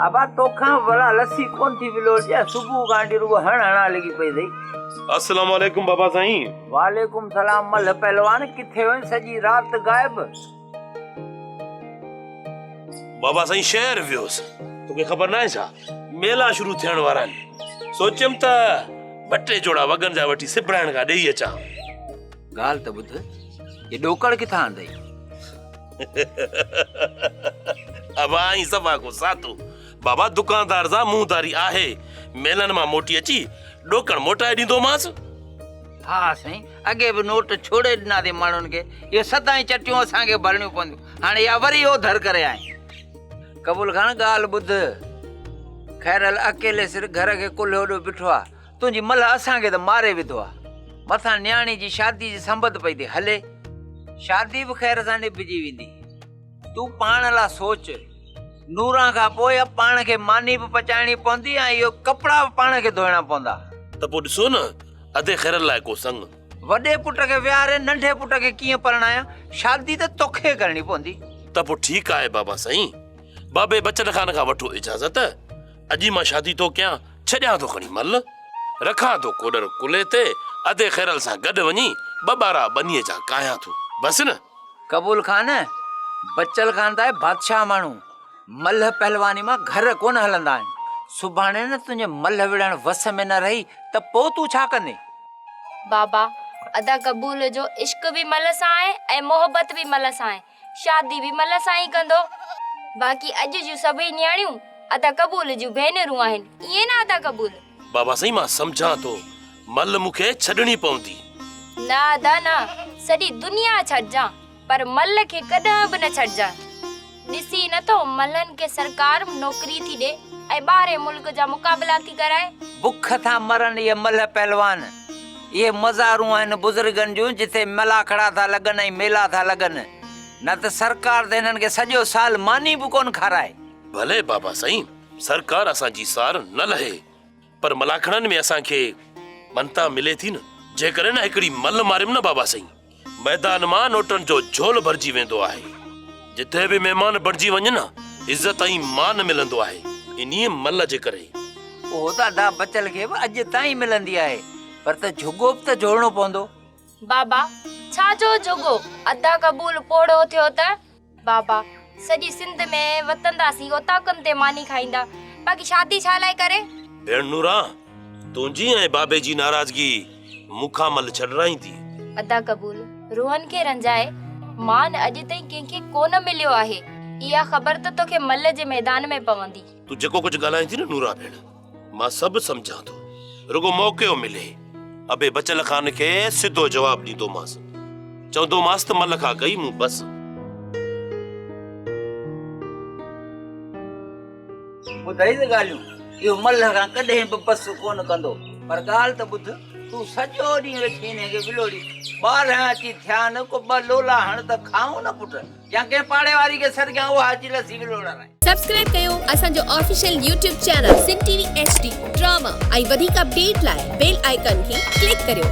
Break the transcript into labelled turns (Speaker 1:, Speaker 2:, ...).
Speaker 1: ابا توکان ڀلا لسي ڪونه ٿي ولوڙجي ۽ صبح کان وٺي رڳو هڻ هڻان لڳي پئي اٿئي.
Speaker 2: السلام عليڪم بابا سائين.
Speaker 1: وعليڪم سلام ملهه پهلوان ڪٿي هئين سڄي رات غائب.
Speaker 2: بابا سائين شهر ويو هوس توکي خبر ناهي ڇا ميلا شروع ٿيڻ وارا آهن سوچيم ته ٻه ٽي جوڙا وڳن جا وٺي سبرائڻ کان ڏيئي اچان.
Speaker 1: ڳالهه ته ٻڌ هي ڏوڪڙ ڪٿان آندئي؟
Speaker 2: ابا ائين صفا ڪو ساتو. بابا دڪاندار سان منهن داري آهي. ميلن مان موٽي اچي ڏوڪڙ موٽائي ڏيندومانس.
Speaker 1: ها سائين اڳي به نوٽ ڇوڙي ڏنا اٿئي ماڻهن کي. اهي سدائين چٽيون اسان کي ڀرڻيون پونديون. هاڻي اها وري اوڌر ڪري آئين. قبول خان ڳالهه ٻڌ. خيرل اڪيلي سر گهر کي ڪلهو ڏيو بيٺو آ. تنهنجي ملهه اسان کي ته ماري وڌو آ. مٿان نياڻي جي شادي جي سنبت پئي ٿي هلي. شادي به خير سان نڀجي ويندي. تون پاڻ لا سوچ. نوران کان پوء پاڻ کي ماني به پچائڻي پوندي ۽ اهي ڪپڙا به پاڻ کي ڌوئڻا پوندا.
Speaker 2: ته پوء ڏسو نه ادي خيرل لاء ڪو سڱ.
Speaker 1: وڏي پٽ کي ويهاري ننڍي پٽ کي ڪيئن پرڻايان؟ شادي ته توکي ڪرڻي پوندي.
Speaker 2: ته پوء ٺيڪ آهي بابا سائين. بابي بچل خان کان وٺو اجازت. اڄ ئي مان شادي ٿو ڪيان، ڇڏيان ٿو کڻي مل، رکان ٿو ڪوڏر ڪلهي تي، ادي خيرل سان گڏ وڃي ٻه ٻارا ٻنيء جا ڪاهيان ٿو. بس نه؟
Speaker 1: قبول خان، بچل خان ته آهي بادشاهه ماڻهو، ملهه پهلواني مان گهر ڪونه هلندا آهن. سڀاڻي نه تنهنجي ملهه وڙهڻ وس ۾ نه رهي ته پوء تون ڇا ڪندين؟
Speaker 3: بابا، ادا قبول جو عشق به ملهه سان آهي ۽ محبت به ملهه سان آهي. شادي به ملهه سان ئي ڪندو. باقي اڄ جون سڀئي نياڻيون ادا قبول جون ڀينرون آهن، ائين نه ادا قبول؟
Speaker 2: بابا سائين مان سمجهان ٿو، ملهه مون کي ڇڏڻي پوندي.
Speaker 3: نه ادا نه، سڄي دنيا ڇڏجان، پر ملهه کي ڪڏهن به نه ڇڏجان. ڏسين نه ٿو ملهن کي سرڪار نوڪري ٿي ڏي ۽ ٻاهرين ملڪ جا مقابلا ٿي ڪرائي.
Speaker 1: بک ٿا مرن اهي ملهه پهلوان. اهي مزارون آهن بزرگن جون جتي ملاکڙا ٿا لڳن ۽ ميلا ٿا لڳن. نه ته سرڪار ته هنن کي سڄو سال ماني به ڪونه کارائي.
Speaker 2: ڀلي بابا سائين سرڪار اسان جي سار نه لهي پر ملاکڙن ۾ اسان کي مڃتا ملي ٿي نه. جيڪڏهن نه هڪڙي ملهه ماريم نه بابا سائين ميدان مان نوٽن جو جهول ڀرجي ويندو آهي. جتي به مهمان بڻجي وڃ نه عزت ۽ مان ملندو آهي انهيء ملهه جي ڪري.
Speaker 1: اهو ته ادا بچل کي به اڄ تائين ملندي آهي پر ته جهڳو به ته جوڙڻو پوندو.
Speaker 3: بابا، ڇا جو جهڳو؟ ادا قبول پوڙهو ٿيو ته. بابا، سڄي سنڌ ۾ وتنداسين اوطاقن تي ماني کائيندا، باقي شادي ڇا لاء ڪري؟
Speaker 2: ڀيڻ نوران، تنهنجي ۽ بابي جي ناراضگي مون کان ملهه ڇڏرائيندي.
Speaker 3: ادا قبول، روحن کي رنجائي مان اڄ تائين ڪنهن کي ڪونه مليو آهي. اها خبر ته توکي ملهه جي ميدان ۾ پوندي.
Speaker 2: تون جيڪو ڪجهه ڳالهائين ٿي نه نوران ڀيڻ، مان سڀ سمجهان ٿو. رڳو موقعو ملي. ابي بچل خان کي سڌو جواب ڏيندومانس. چوندومانس ته ملهه کان ڪئي مون بس.
Speaker 1: ٻڌائي ته ڳالهيون، اهو ملهه کان ڪڏهن به بس ڪونه ڪندو. پر ڳالهه ته ٻڌ، تون سڄو ڏينهن ويٺي انهيء کي ولوڙي. ٻارهن اچي ٿيا آهن، ڪو ٻه لولا هڻ ته کائون نه پٽ. يا ڪنهن پاڙي واري کي سڏ ڪيان اها اچي لسي ولوڙارائي.
Speaker 4: سبسڪرائب ڪيو اسان جو official YouTube channel Sindh T V H D drama ۽ وڌيڪ اپڊيٽ لاء بيل آئيڪان کي ڪلڪ ڪريو.